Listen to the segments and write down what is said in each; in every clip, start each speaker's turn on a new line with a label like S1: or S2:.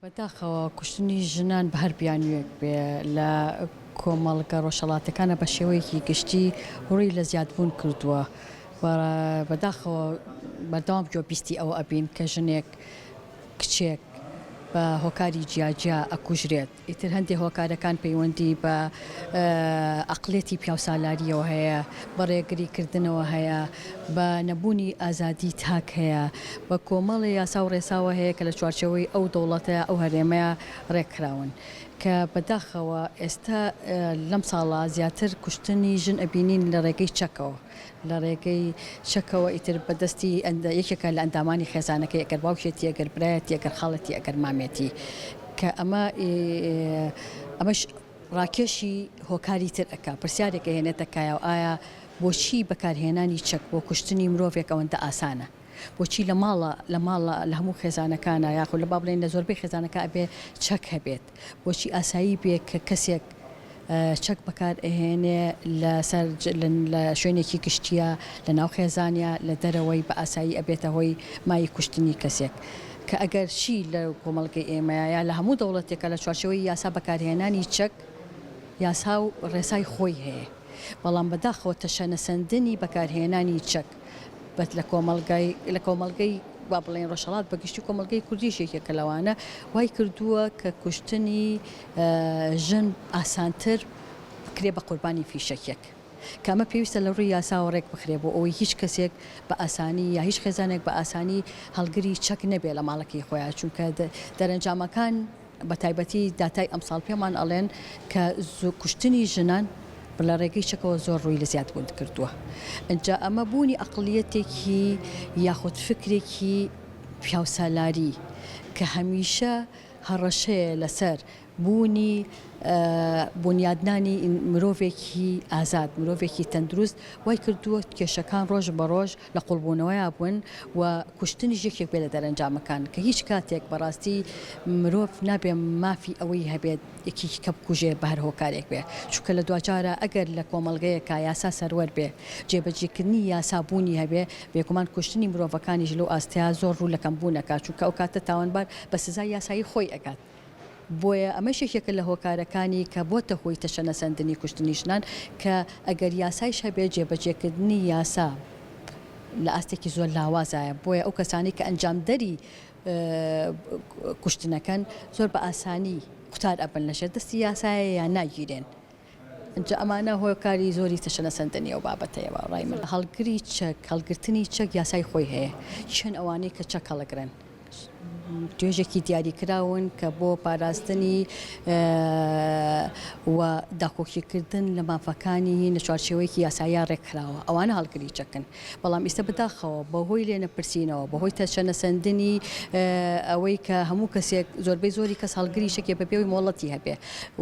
S1: بەداخەوە کوشتنی ژنان بە هەر بیانوویەک بێ لە کۆمەڵگە ڕۆژهەڵاتەکانە بە شێوەیەکی گشتی ڕووی لە زیادبوون کردووە و بەداخەوە بەردەوام گوێبیستی ئەوە ئەبین کە ژنێک، کچێک بە هۆکاری جیاجیا ئەکوژرێت. ئیتر هەندێ هۆکارەکان پەیوەندی بە ئەقڵیەتی پیاوسالارییەوە هەیە، بە ڕێگریکردنەوە هەیە، بە نەبوونی ئازادی تاک هەیە، بە کۆمەڵێ یاسا و ڕێساوە هەیە کە لە چوارچێوەی ئەو دەوڵەتە، ئەو هەرێمەیا ڕێکخراون. کە بەداخەوە ئێستا لەم ساڵە زیاتر کوشتنی ژن ئەبینین لە ڕێگەی چەکەوە. لە ڕێگەی چەکەوە ئیتر بە دەستی یەکێکە لە ئەندامانی خێزانەکەی ئەگەر باوکێتی ئەگەر برایەتی ئەگەر خاڵێتی ئەگەر مامێتی کە ئەمە ئەمەش ڕاکێشی هۆکاری تر ئەکا پرسیارێک ئەهێنێتە کایەوە ئایا بۆچی بەکارهێنانی چەک بۆ کوشتنی مرۆڤێک ئەوەندە ئاسانە؟ بۆچی لە ماڵە لە ماڵە لە هەموو خێزانەکانا یاخود لە با بڵێین لە زۆربەی خێزانەکان ئەبێ چەک هەبێت بۆچی ئاسایی بێ کە کەسێک چەک بەکار ئەهێنێ لەسەر لە شوێنێکی گشتیە لە ناو خێزانیا لە دەرەوەی بە ئاسایی ئەبێتە هۆی مایەی کوشتنی کەسێک کە ئەگەر چی لە کۆمەڵگەی ئێمەیا یا لە هەموو دەوڵەتێکا لە چوارچێوەی یاسا بەکارهێنانی چەک یاسا و ڕێسای خۆی هەیە بەڵام بەداخەوە تەشەنەسەندنی بەکارهێنانی چەک بەس لە کۆمەڵگای لە کۆمەڵگەی با بڵێین ڕۆژهەڵات بە گشتی کۆمەڵگەی کوردیش یەکێکە لەوانە وای کردووە کە کوشتنی ژن ئاسانتر بکرێ بە قوربانی فیشەکێک کە ئەمە پێویستە لە ڕووی یاساوە ڕێک بخرێ بۆ ئەوەی هیچ کەسێک بە ئاسانی یا هیچ خێزانێک بە ئاسانی هەڵگری چەک نەبێ لە ماڵەکەی خۆیان چونکە دەرەنجامەکان بە تایبەتی داتای ئەمساڵ پێمان ئەڵێن کە کوشتنی ژنان لە ڕێگەی چەکەوە زۆر ڕووی لە زیادبوون کردووە. ئینجا ئەمە بوونی ئەقڵیەتێکی یاخود فکرێکی پیاوسالاری کە هەمیشە هەڕەشەیە لەسەر بوونی بونیادنانی مرۆڤێکی ئازاد، مرۆڤێکی تەندروست وای کردووە کێشەکان ڕۆژ بە ڕۆژ لە قوڵبوونەوەیا بوون و کوشتنیش یەکێک بێت لە دەرەنجامەکان کە هیچ کاتێک بەڕاستی مرۆڤ نابێ مافی ئەوەی هەبێت یەکێکی کە بکوژێ بە هەر هۆکارێک بێ چونکە لە دواجارا ئەگەر لە کۆمەڵگەیەکا یاسا سەروەر بێ جێبەجێکردنی یاسا بوونی هەبێ بێگومان کوشتنی مرۆڤەکانیش لەو ئاستەیا زۆر ڕوو لە کەمبوون ئەکات چونکە ئەو کاتە تاوانبار بە سزای یاسایی خۆی ئەگات. بۆیە ئەمەش یەکێکە لە هۆکارەکانی کە بۆتە هۆی تەشەنەسەندنی کوشتنی ژنان کە ئەگەر یاسایش هەبێت جێبەجێکردنی یاسا لە ئاستێکی زۆر لاوازایە بۆیە ئەو کەسانەی کە ئەنجامدەری کوشتنەکەن زۆر بە ئاسانی قوتار ئەبن لەژێر دەستی یاسایە یان ناگیرێن. ئینجا ئەمانە هۆکاری زۆری تەشەنەسەندنی ئەو بابەتەیە بە ڕای من. هەڵگری چەک، هەڵگرتنی چەک یاسای خۆی هەیە، کێن ئەوانەی کە چەک هەڵەگرن؟ توێژێکی دیاریکراون کە بۆ پاراستنی و داکۆکیکردن لە مافەکانی لە چوارچێوەیەکی یاساییا ڕێکخراوە، ئەوانە هەڵگری چەکن. بەڵام ئیستە بەداخەوە بەهۆی لێنەپرسینەوە، بەهۆی تەشەنەسەندنی ئەوەی کە هەموو کەسێک زۆربەی زۆری کەس هەڵگری چەکێ بەبێ ئەوەی مۆڵەتی هەبێ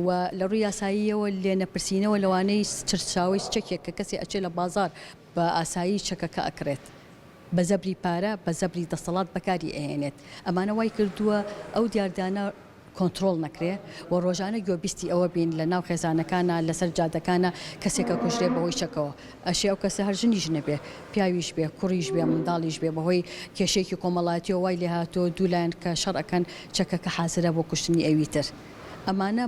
S1: و لە ڕووی یاساییەوە لێنەپرسینەوە لەوانەی سەرچاوەی چەکێک کە کەسێ ئەچێ لە بازاڕ بە ئاسایی چەکەکە ئەکڕێت بە زەبری پارە بە زەبری دەسەڵات بەکاری ئەهێنێت ئەمانە وای کردووە ئەو دیاردانە کۆنترۆڵ نەکرێ و ڕۆژانە گوێبیستی ئەوە بین لە ناو خێزانەکانا لەسەر جادەکانا کەسێک ئەکوژرێ بەهۆی چەکەوە ئەشێ ئەو کەسە هەر ژنیش نەبێ پیاویش بێ کوڕیش بێ منداڵیش بێ بەهۆی کێشەیەکی کۆمەڵایەتیەوە وای لێهاتووە دوو لایەن کە شەڕ ئەکەن چەکەکە حازرە بۆ کوشتنی ئەوی تر ئەمانە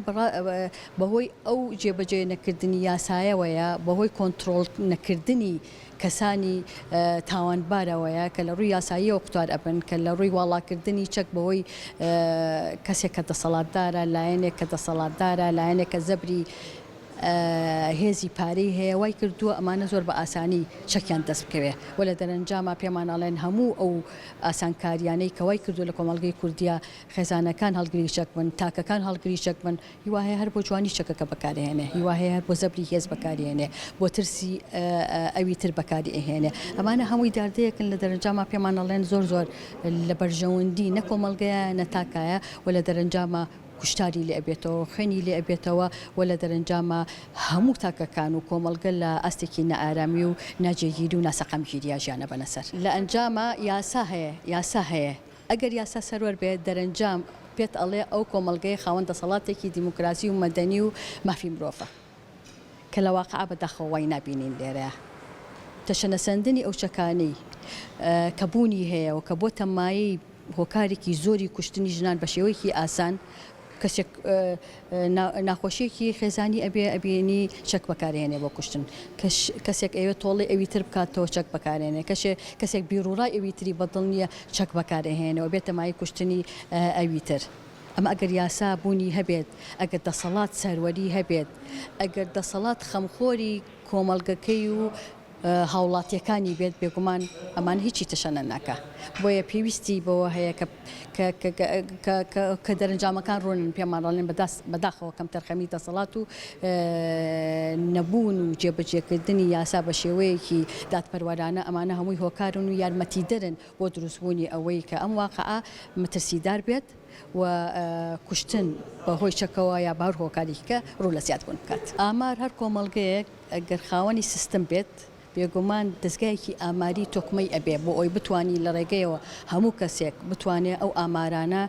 S1: بەهۆی ئەو جێبەجێ نەکردنی یاسایەوەیە بەهۆی کۆنترۆڵ نەکردنی کەسانی تاوانبارەوەیە کە لە ڕووی یاساییەوە قوتار ئەبن، کە لە ڕووی واڵاکردنی چەک بەهۆی کەسێک کە دەسەڵاتدارە، لایەنێک کە دەسەڵاتدارە، لایەنێک کە زەبری هێزی پارەی هەیە، وای کردووە ئەمانە زۆر بە ئاسانی چەکیان دەست بکەوێ و لە دەرەنجاما پێمان ئەڵێن هەموو ئەو ئاسانکاریانەی کە وای کردووە لە کۆمەڵگەی کوردییا خێزانەکان هەڵگری چەک بن، تاکەکان هەڵگری چەک بن، هیوا هەیە هەر بۆ جوانی چەکەکە بەکارئەهێنێ، هیوا هەیە هەر بۆ زەبری هێز بەکاری ئەهێنێ، بۆ ترسی ئەوی تر بەکاری ئەهێنێ. ئەمانە هەمووی دیاردەیەکن لە دەرەنجاما پێمان ئەڵێن زۆر زۆر لە بەرژەوەندی نە کۆمەڵگەیە نە تاکایە و لە دەرەنجاما کوشتاری لێ ئەبێتەوە، خوێنی لێ ئەبێتەوە و لە دەرەنجاما هەموو تاکەکان و کۆمەڵگە لە ئاستێکی نائارامی و ناجێگیری و ناسەقامگیریا ژیان ئەبەنە سەر. لە ئەنجاما یاسا هەیە، یاسا هەیە. ئەگەر یاسا سەروەر بێت، دەرەنجام پێت ئەڵێ ئەو کۆمەڵگەیە خاوەن دەسەڵاتێکی دیموکراسی و مەدەنی و مافی مرۆڤە. کە لە واقعا بە داخەوە وای نابینین لێرە. تەشەنەسەندنی ئەو چەکانەی کە بوونی هەیە و کە بۆتە مایەی. هۆکارێکی زۆری کوشتنی ژنان بە شێوەیەکی ئاسان کەسێک ناخۆشیەکی خێزانی ئەبێ ئەبینی چەک بەکارهێنێ بۆ کوشتن کەسێک ئەوێ تۆڵەی ئەوی تر بکاتەوە چەک بەکارێنێ کەشێ کەسێک بیروڕای ئەوی تری بەدڵ نییە چەک بەکارئەهێنێ و بێتە مایەی کوشتنی ئەوی تر ئەمە ئەگەر یاسا بوونی هەبێت ئەگەر دەسەڵات سەروەری هەبێت ئەگەر دەسەڵات خەمخۆری کۆمەڵگەکەی و هاوڵاتیەکانی بێت بێگومان ئەمانە هیچی تەشەنە ناکا بۆیە پێویستی بەوە هەیە کە کە دەرەنجامەکان ڕوونن پێمان ڕڵێن بەداخەوە کەمتەرخەمی دەسەڵات و نەبوون و جێبەجێکردنی یاسا بە شێوەیەکی دادپەروەرانە ئەمانە هەمووی هۆکارن و یارمەتیدەرن بۆ دروستبوونی ئەوەی کە ئەم واقعە مەترسیدار بێت و کوشتن بە هۆی چەکەوە یا بە هەر هۆکارێکی کە ڕوو لە زیادبوون بکات. ئامار هەر کۆمەڵگەیەک گەر خاوەنی سیستم بێت بێگومان دەزگایەکی ئاماری تۆکمەی ئەبێ بۆ ئەوەی بتوانی لە ڕێگەیەوە هەموو کەسێک بتوانێ ئەو ئامارانە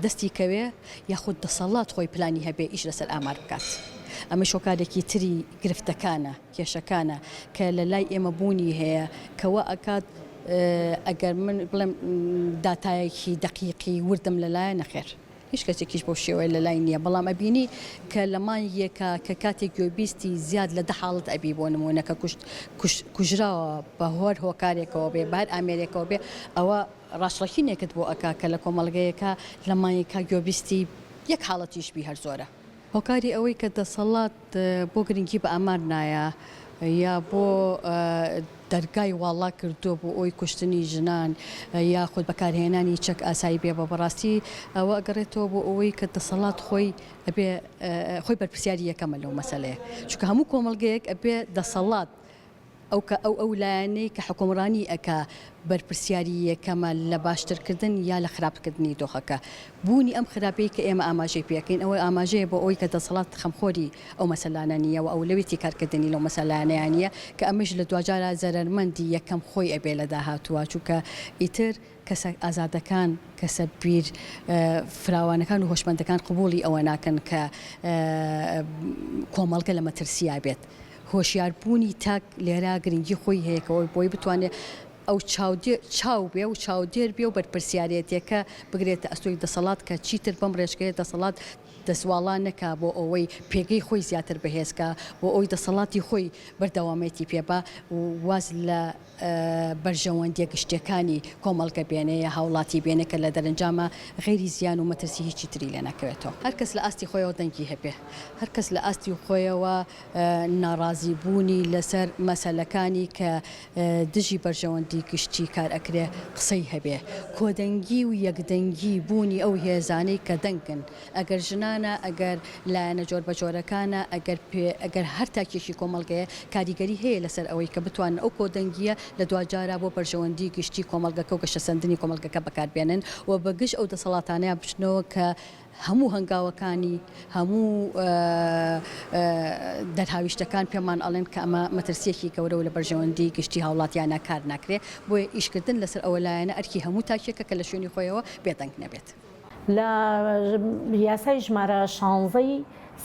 S1: دەستی کەوێ یاخود دەسەڵات خۆی پلانی هەبێ ئیش لەسەر ئامار بکات. ئەمەش هۆکارێکی تری گرفتەکانە، کێشەکانە کە لە لای ئێمە بوونی هەیە کە وا ئەکات ئەگەر من بڵێم داتایەکی دەقیقی وردم لەلایە نەخێر. هیچ کەسێکیش بەو شێوەیە لە لای نییە، بەڵام ئەبینی کە لە مانگێکا کە کاتێک گوێبیستی زیاد لە دە حاڵەت ئەبی بۆ نموونە کە کوشت کوژراوە بە هەر هۆکارێکەوە بێ بە هەر ئامێرێکەوە بێ ئەوە ڕاچڵەکینێکت بۆ ئەکا کە لە کۆمەڵگەیەکا لە مانگێکا گوێبیستی یەک حاڵەتیش بی هەر زۆرە. هۆکاری ئەوەی کە دەسەڵات بۆ گرنگی بە ئامار نایە یا بۆ دەرگای واڵا کردووە بۆ ئەوەی کوشتنی ژنان یاخود بەکارهێنانی چەک ئاسایی بێ بە بەڕاستی ئەوە ئەگەڕێتەوە بۆ ئەوەی کە دەسەڵات خۆی ئەبێ خۆی بەرپرسیاری یەکەمە لەو مەسەلەیە چونکە هەموو کۆمەڵگەیەک ئەبێ دەسەڵات ئەو کە ئەو ئەو لایەنەی کە حوکمڕانی ئەکا بەرپرسیاری یەکەمە لە باشتر کردن یا لە خراپ کردنی دۆخەکە. بوونی ئەم خراپیەی کە ئێمە ئاماژەی پێ ئەکەین ئەوە ئاماژەیە بۆ ئەوەی کە دەسەڵات خەمخۆری ئەو مەسەلانە نییە و ئەولەویەتی کارکردنی لەو مەسەلانەیا نییە کە ئەمەیش لە دواجارا زەرەرمەندی یەکەم خۆی ئەبێ لە داهاتووا چونکە ئیتر کەسە ئازادەکان، کەسە بیر فراوانەکان و هۆشمەندەکان قبوڵی ئەوە ناکەن کە کۆمەڵگە لە مەترسیا بێت. هۆشیاربوونی تاک لێرە گرنگی خۆی هەیە کە بۆی بتوانێت ئەو چاودێر چاو بێ و چاودێر بێ و بەرپرسیارێتیەکە بگرێتە ئەستۆی دەسەڵات کە چیتر بەم ڕێچکەیە دەسەڵات دەست واڵا نەکا بۆ ئەوەی پێگەی خۆی زیاتر بەهێز کا بۆ ئەوەی دەسەڵاتی خۆی بەردەوامێتی پێ با و واز لە بەرژەوەندیە گشتیەکانی کۆمەڵگە بێنێ یا هاوڵاتی بێنێ کە لە دەرەنجاما غەیری زیان و مەترسی هیچی تری لێ ناکەوێتەوە. هەر کەس لە ئاستی خۆیەوە دەنگی هەبێ، هەر کەس لە ئاستی خۆیەوە ناڕازی بوونی لەسەر مەسەلەکانی کە دژی بەرژەوەندی گشتی کار ئەکرێ قسەی هەبێ. کۆدەنگی و یەکدەنگی بوونی ئەو هێزانەی کە دەنگن ئەگەر ژنانە، ئەگەر لایەنە جۆربەجۆرەکانە، ئەگەر پێ ئەگەر هەر تاکێکی کۆمەڵگەیە، کاریگەری هەیە لەسەر ئەوەی کە بتوانن ئەو کۆدەنگییە لە دواجارا بۆ بەرژەوەندی گشتی کۆمەڵگەکە و گەشەسەندنی کۆمەڵگەکە بەکاربێنن و بە گژ ئەو دەسەڵاتانەیا بچنەوە کە هەموو هەنگاوەکانی هەموو دەرهاویشتەکان پێمان ئەڵێن کە ئەمە مەترسییەکی گەورە و لە بەرژەوەندی گشتی هاوڵاتیانا کار ناکرێ. بۆیە ئیشکردن لەسەر ئەوە لایەنە ئەرکی هەموو تاکێکە کە لە شوێنی خۆیەوە بێدەنگ نەبێت.
S2: لە یاسای ژمارە شانزەی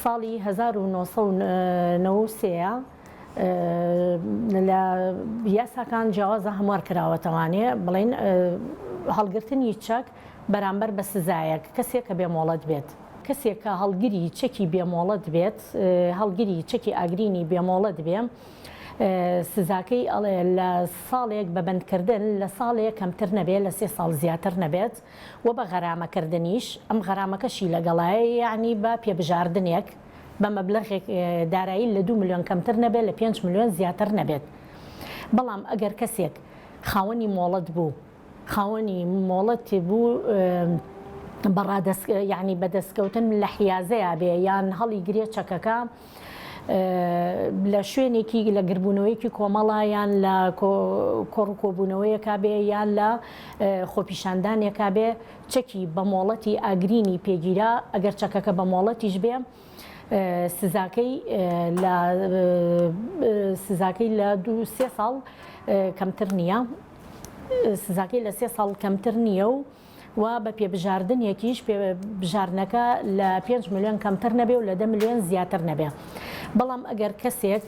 S2: ساڵی 1993 لە یاساکان جیاوازە هەموار کراوەتەوانێ بڵێن هەڵگرتنی چەک بەرامبەر بە سزایەک کەسێک کە بێ مۆڵەت بێت. کەسێک کە هەڵگری چەکی بێ مۆڵەت بێت هەڵگری چەکی ئاگرینی بێ مۆڵەت بێ سزاکەی ئەڵێ لە ساڵێک بە بەندکردن لە ساڵێک کەمتر نەبێ لە سێ ساڵ زیاتر نەبێت وە بە غەرامەکردنیش، ئەم غەرامەکەشی لەگەڵایە یەعنی بە پێبژاردنێک بە مەبلەغێک دارایی لە دوو ملیۆن کەمتر نەبێت لە پێنج ملیۆن زیاتر نەبێت. بەڵام ئەگەر کەسێک خاوەنی مۆڵەت بوو، خاوەنی مۆڵەت بوو بە ڕادەست یەعنی بە دەستکەوتن لە حیازەیا بێ یان هەڵیگرێ چەکەکە، لە شوێنێکی لە گربوونەوەیەکی کۆمەڵە یان لە کۆڕ و کۆبوونەوەیەکا بێ یان لە خۆپیشاندانێکا بێ چەکی بە مۆڵەتی ئاگرینی پێگیرا ئەگەر چەکەکە بە مۆڵەتیش بێ سزاکەی لە سزاکەی لە دوو سێ ساڵ کەمتر نییە سزاکەی لە سێ ساڵ کەمتر نییە و و بە پێبژاردنێکیش پێبژاردنەکە لە پێنج ملیۆن کەمتر نەبێ و لە دە ملیۆن زیاتر نەبێ. بەڵام ئەگەر کەسێک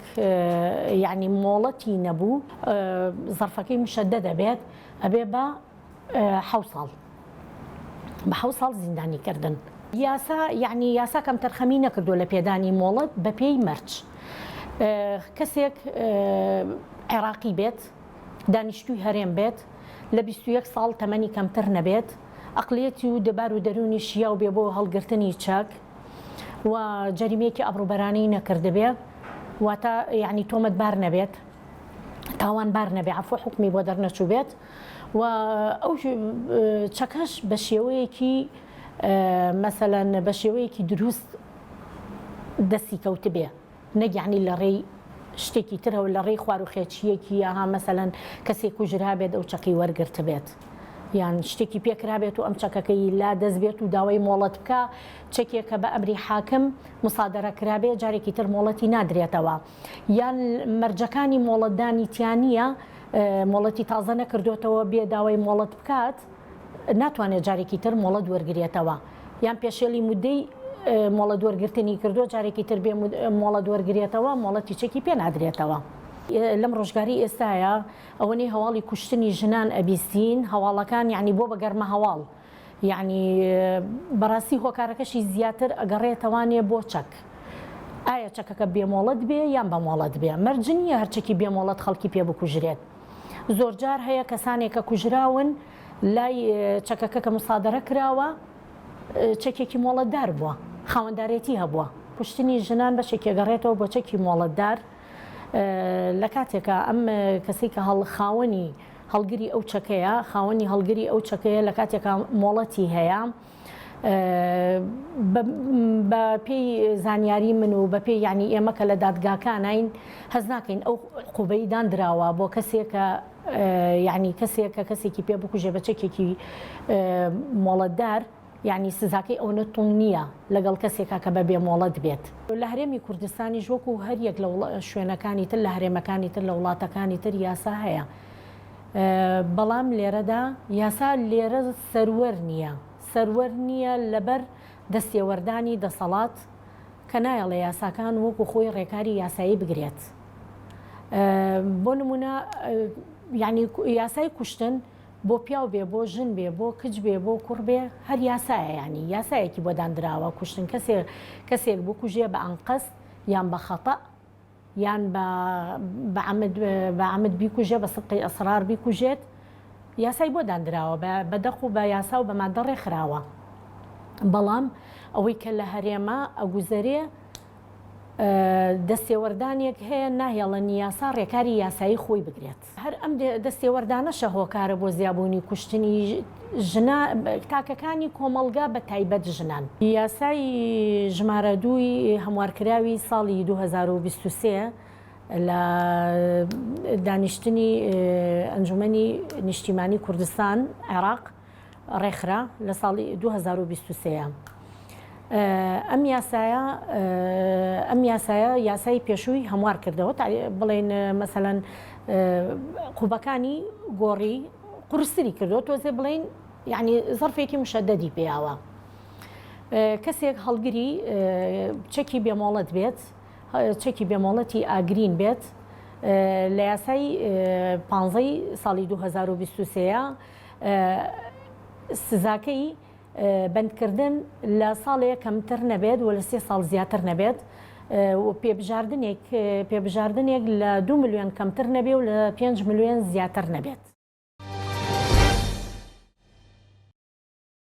S2: یانی مۆڵەتی نەبوو زەرفەکەی مشەدەد ئەبێت ئەبێ بە. حەو ساڵ بە حەو ساڵ زیندانی کردن. یاسا یەعنی یاسا کەمتەرخەمی نەکردووە لە پێدانی مۆڵەت بە پێی مەرج کەسێک عێراقی بێت، دانیشتووی هەرێم بێت، لە 21 ساڵ تەمەنی کەمتر نەبێت، ئەقلیەتی و دەبار و دەروونی شیاو بێ بۆ هەڵگرتنی چەک و جەریمەیەکی ئابڕووبەرانەی نەکردبێ واتە یەعنی تۆمەتبار نەبێت. تاوانبار نەبێ عەفو حوکمی بۆ دەرنەچووبێت و ئەو چەکەش بە شێوەیەکی مەسەلەن بە شێوەیەکی دروست دەستی کەوتبێ نەک یعنی لە ڕێی شتێکی ترەوە لە ڕێی خواروخێچییەکی یاها مەسەلەن کەسێک کوژرابێت ئەو چەکەی وەرگرتبێت یان شتێکی پێکرابێت و ئەم چەکەکەی لا دەست بێت و داوای مۆڵەت بکا چەکێکە بە ئەمری حاکم مسادەرە کرابێ جارێکی تر مۆڵەتی نادرێتەوە. یان مەرجەکانی مۆڵەتدانی تیا نییە، مۆڵەتی تازە نەکردۆتەوە بێ داوای مۆڵەت بکات، ناتوانێت جارێکی تر مۆڵەت وەرگرێتەوە، یان پێشێلی مودەی مۆڵەت وەرگرتنی کردووە جارێکی تر بێ مۆڵەت وەرگرێتەوە مۆڵەتی چەکی پێ نادرێتەوە. لەم ڕۆژگاری ئێستایا ئەوەنەی هەواڵی کوشتنی ژنان ئەبیستین، هەواڵەکان یانی بۆ بە گەرمە هەواڵ، یەعنی بەڕاستی هۆکارەکەشی زیاتر ئەگەڕێتەوانێ بۆ چەک. ئایا چەکەکە بێ مۆڵەت بێ یان بە مۆڵەت بێ؟ مەرج نییە هەر چەکی بێ مۆڵەت خەڵکی پێ بکوژرێت. زۆرجار هەیە کەسانێک کە کوژراون لای چەکەکە کە موسادەرە کراوە چەکێکی مۆڵەتدار بووە، خاوەندارێتی هەبووە. کوشتنی ژنان بەشێکی ئەگەڕێتەوە بۆ چەکی مۆڵەتدار لە کاتێکا ئەم کەسەی کە هەڵ خاوەنی هەڵگری ئەو چەکەیە، خاوەنی هەڵگری ئەو چەکەیە لە کاتێکا مۆڵەتی هەیە. بە پێی زانیاری من و بە پێی یانی ئێمە کە لە دادگاکانین هەست ناکەین ئەو عقوبەی داندراوە بۆ کەسێک کە یانی کەسێک کە کەسێکی پێ بکوژێ بە چەکێکی مۆڵەتدار یانی سزاکەی ئەونە توند نییە لەگەڵ کەسێکا کە بە بێ مۆڵەت بێت. لە هەرێمی کوردستانیش وەکو هەر یەک لە شوێنەکانی تر لە هەرێمەکانی تر لە وڵاتەکانی تر یاسا هەیە بەڵام لێرەدا یاسا لێرە سەروەر نییە سەروەر نییە لەبەر دەستێوەردانی دەسەڵات کە نایەڵێ یاساکان وەکو خۆی ڕێکاری یاسایی بگرێت بۆ نمونە یانی یاسای کوشتن بۆ پیاو بێ بۆ ژن بێ بۆ کچ بێ بۆ کوڕ بێ هەر یاسایە یانی یاسایەکی بۆ داندراوە کوشتن کەسێ کەسێک بکوژێ بە ئەنقەست یان بە خەتەء یان بە بە عەمد بە عەمد بیکوژێ بە سبقی ئیسرار بیکوژێت یاسای بۆ داندراوە بە بە دەق و بە یاسا و بە مادە ڕێکخراوە بەڵام ئەوەی کە لە هەرێمە ئەگوزەرێ دەستێوەردانێک هەیە ناهێڵن یاسا ڕێکاری یاسایی خۆی بگرێت. هەر ئەم دەستێوەردانەشە هۆکارە بۆ زیابوونی کوشتنی ژنان تاکەکانی کۆمەڵگا بە تایبەت ژنان. یاسای ژمارە دووی هەموارکراوی ساڵی 2023 لە دانیشتنی ئەنجومەنی نیشتیمانی کوردستان، عێراق، ڕێکخرا لە ساڵی 2023 ئەم یاسایە ئەم یاسایە یاسای پێشووی هەموار کردەوە بڵێن مەسەلەن قوبەکانی گۆڕی قورستری کردەوە تۆزێ بڵین یعنی زەرفێکی مشەدەدی پێیاوە کەسێک هەڵگری چەکی بێمۆڵەت بێت چەکی بێمۆڵەتی ئاگرین بێت لە یاسای پانزەی ساڵی 2023 سزاکەی بەندکردن لە ساڵێ کەمتر نەبێت و لە سێ ساڵ زیاتر نەبێت و پێبژاردنێک پێبژاردنێک لە دو ملیۆن کەمتر نەبێ و لە پێنج ملیۆن زیاتر نەبێت.